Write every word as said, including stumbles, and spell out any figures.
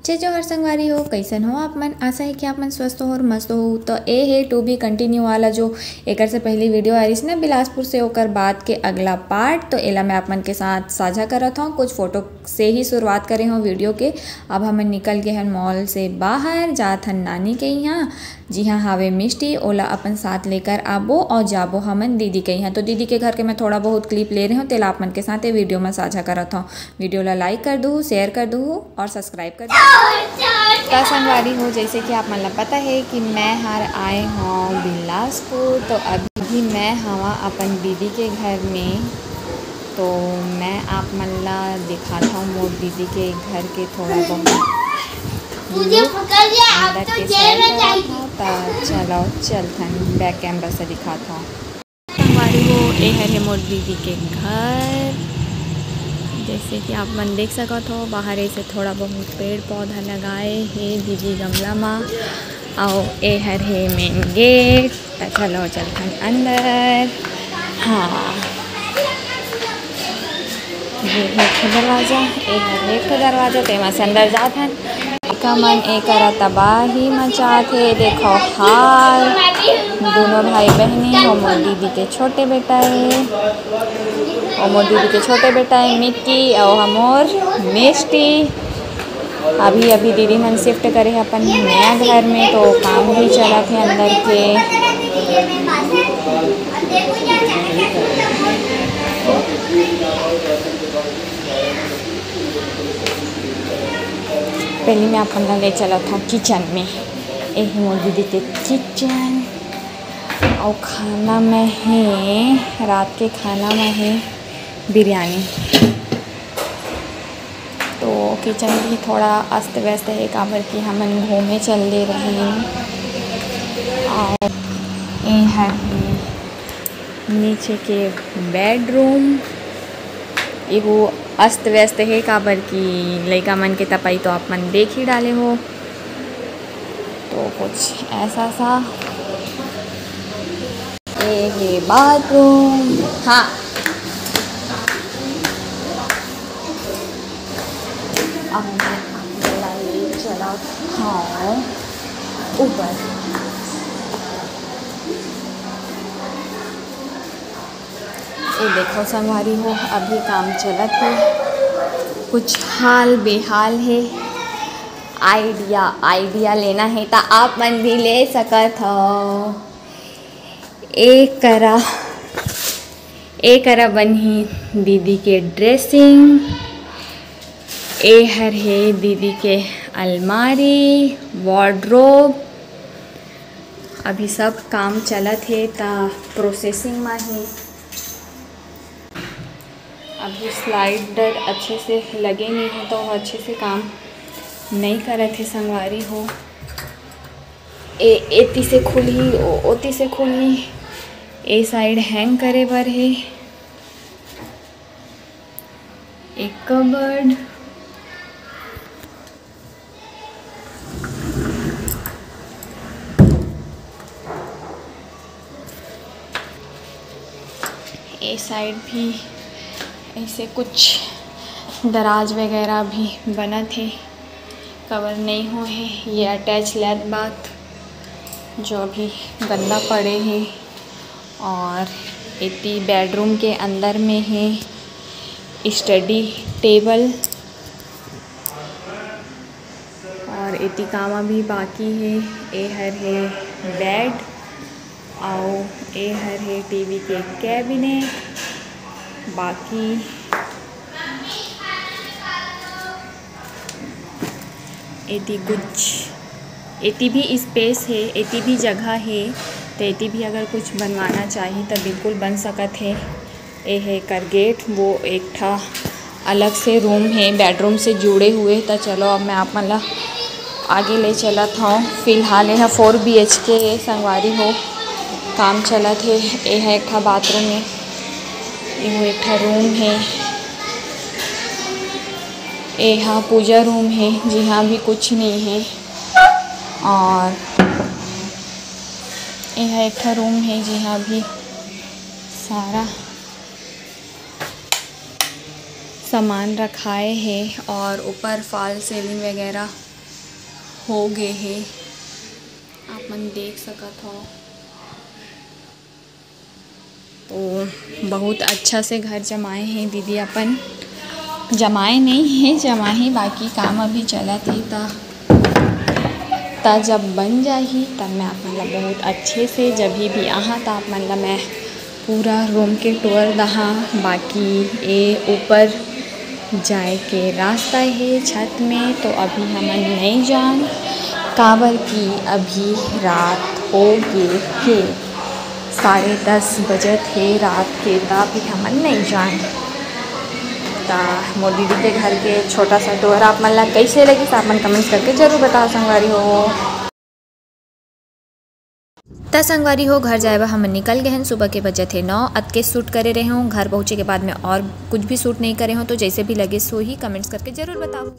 जय जोहार संगवारी हो, कइसन हो आप मन? आशा हे कि आप मन स्वस्थ हो और मस्त हो। तो ए हे to be continue वाला, जो एकर से पहिली video आ रहिस ना बिलासपुर से, ओकर बाद के अगला part। तो एला मैं आप मन के साथ साझा करत हौं। कुछ photo से ही शुरुआत करे हौं video के। अब हमन निकल गे हन mall से बाहर, जात हन नानी के इहाँ, जिहाँ हावे मिष्टी, ओला अपन साथ लेकर आबो और जाबो हमन दीदी के इहाँ। तो दीदी के घर के मैं थोड़ा बहुत clip ले रहे हौं, तेला आप मन के साथ ये video में साझा करत हौं। Video ला like कर दू, share कर दू और subscribe कर दू। का संगवारी हो, जैसे कि आप मन ला पता है कि मैं हर आए हौं बिलासपुर, तो अभी मैं हवा अपन दीदी के घर में। तो मैं आप मन ला दिखात हौं मोर दीदी के घर के थोड़ा बहुत। मुझे पकड़ लिया, आप अंदर तो के जेल side में जाएगी। त चलो चलथन, back camera से दिखात हौं। संगवारी हो, ए हर हे मोर दीदी के घर। जैसे कि आप मन देख सकत हो, बाहर ऐसे थोड़ा बहुत पेड़ पौधा लगाए हे दीदी गमला मा। अउ ए हर हे main gate। त चलो चलथन अंदर। हाँ, ये एक ठो दरवाजा, ये एक ठो दरवाजा, तेमा से अंदर जात हन। का मन एकरा तबाही मचात हे, देखो हाल। दोनों भाई बहनी, वो मोर दीदी के छोटे बेटा हे, वो मोर दीदी के छोटे बेटा हे मिक्की, अउ हमर मिष्टी। अभी अभी दीदी मन shift करे हे अपन नया घर में, तो काम भी चलत हे अंदर के। पहले मैं अपन ला ले चलत हूँ kitchen में। ए हे मोर दीदी के kitchen, अउ खाना में हे, रात के खाना में हे बिरयानी। तो kitchen भी थोड़ा अस्त व्यस्त हे, काबर कि हमन घूमे चल दे रहे हैं। अउ ए हर हे नीचे के bedroom। एहू अस्त व्यस्त हे, काबर कि लइका मन के तपाई तो आप मन देख ही डाले हो। तो कुछ ऐसा सा। ए हे bathroom। हाँ, अब मैं आप मन ला ले चलत हौं ऊपर। ए देखो संगवारी हो, अभी काम चलत हे, कुछ हाल बेहाल हे। Idea, idea लेना हे त आप मन भी ले सकत हो। ए करा, ए करा बनही दीदी के dressing। ए हर हे दीदी के अलमारी, wardrobe। अभी सब काम चलत हे, त processing म हे। अभी slider अच्छे से लगे नहीं हे, तो वो अच्छे से काम नहीं करत हे संगवारी हो। ए, एती से खुलही, ओ, ओती से खुलही। ए side hang करे बर हे। एक cupboard। ए side भी ऐसे कुछ दराज वगैरह भी बनत हे, cover नहीं हो हे। ये attach लेत बात जो अभी गंदा पड़े हे, और एती bedroom के अंदर में हे study table। और एती काम अभी बाकी हे। ए हर हे bed, अउ ए हर हे टीवी के cabinet। बाकी एती कुछ, एती भी space हे, एती भी जगह हे, तो एती भी अगर कुछ बनवाना चाही, तो बिल्कुल बन सकत हे। ए हे एकर gate, वो एक ठा अलग से room हे bedroom से जुड़े हुए। त चलो, अब मैं आप मन ला आगे ले चलत हौं। फिलहाल ए ह four B H K ए संगवारी हो, काम चलत हे। ए ह एक ठा bathroom हे, ए हो एक ठा room हे, ए ह पूजा room हे, जिहाँ भी कुछ नहीं हे। और ए ह एक ठा room हे, जिहाँ भी सारा सामान रखाए हे और ऊपर false ceiling वगैरह हो गे हे, आप मन देख सकत हो। तो बहुत अच्छा से घर जमाए हे दीदी अपन, जमाए नहीं हे, जमाही, बाकी काम अभी चलत हे। त त जब बन जाही, तब मैं आप मन ला बहुत अच्छे से, जब भी आहा, त आप मन ला मैं पूरा रूम के टूर दहा। बाकी ए ऊपर जाए के रास्ता हे छत में, तो अभी हमन नहीं जान, काबर कि अभी रात हो गे हे, साढ़े दस बजत हे रात के, त अभी हमन नहीं जान। त मोर दीदी के घर के छोटा सा टूर आप मन ला कैसे लगिस, आप मन कमेंट्स करके जरूर बताओ संगवारी हो। त संगवारी हो, घर जाए बर हमन निकल गए हन। सुबह के बजत हे नौ। अतके शूट करे रहे हूँ, घर पहुँचे के बाद में और कुछ भी शूट नहीं करे हूँ। तो जैसे भी लगे सोही कमेंट्स करके जरूर बताओ।